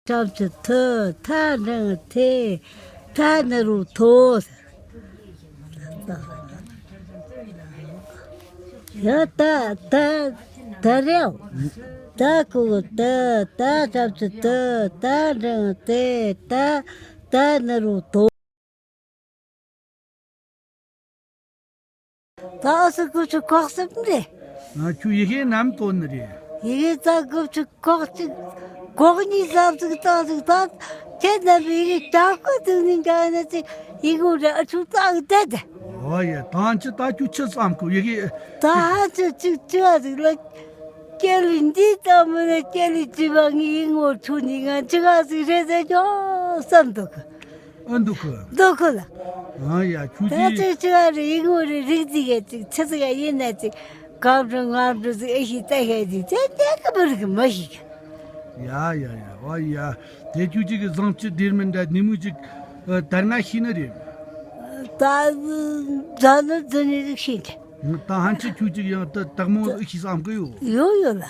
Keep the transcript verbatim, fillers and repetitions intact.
ཞབས་ཀྱུ་ཐུ། ཐ་འགྲེང་ཐེ། ཐ་ན་རོ་ཐོ། ཡ་ད་ད་ད་རེའོ། ད་གུ་གུ་ད། ད་ཞབས་ཀྱུ་ཐུ། ད་འགྲེང་ཐེ། ད་ཐ་ན་རོ་ཐོ། ད་ཨ་སི་དགུ་བཅུ་གོ་གསུམ་རེད། ང་ཁྱོད་ཡི་གེ་ནམ་བཏོན་ནི་རེད། ཡི་གེ་ད་དགུ་བཅུ་གོ་གཅིག་གོ་གཉིས་ཙམ་ཟིག་བཏང་ཟིག་ད་ཁྱེད་རྣམ་པའི་ཡི་གེ་དྲག་པོ་འདུག་ནི་འགའ་ན་ཅིག་ཡི་གུ་རེ་ཨ་ཆུ་བཏང་བསྡད་དེ། ཨོ་ཡ། ད་ཁྱེད་ད་ཁྱོད་ཆི་བསམ་གོ་ཡི་གེ། ད་ཧ་ཅུ་ཅིག་ཅི་བ་ཟིག་ལ། ཀྱེ་ལི་འདི་ལྟ་མོ་ནས་ཀྱེ་ལི་ཅི་བ་ངའི་ཡིག་ངོར་ཐུག་ནི་ང་ཅི་ག་ཟིག་རེད་ཟེར་ཉོ་བསམ་འདུག་གི། ཨ་འདུག་གི། འདུག་གི་ལ། ཨ་ཡ་ཁྱོད་ད་ཀྱིས། ཅིག་ཅི་ག་རེད། ཡིག་ངོ་རེ་རིག་ཟིག་ག་ཅིག་ཆི་ཟིག་ག་ཡིན་ན་ཅིག་གབ་འགྲོ་ངབ་འགྲོ་ཟིག་ཨེ་ཤི་ལྟ་ཤ་ཟིག་དེ་གནས་གི་མི་རིག་མ་ཤི་གི། ཡ་ཡ་ཡ། ཨ་ཡ། དེ་ཁྱོད་ཅིག་གི་བཟང་སྤྱི་སྡེར་མི་འདྲ་ནི་མོ་ཅིག་ཨ་ད་ང་ཤི་ནི་རེད། ད་ད་ནི་ད་ནི་ཟིག་ཤི་འདྲ། ད་ཧན་ཆི་ཁྱོད་ཅིག་ཡང་ད་དག་མོ་ཨེ་ཤི་བསམ་གི་ཡོད། ཡོད་ཡོད་ལ།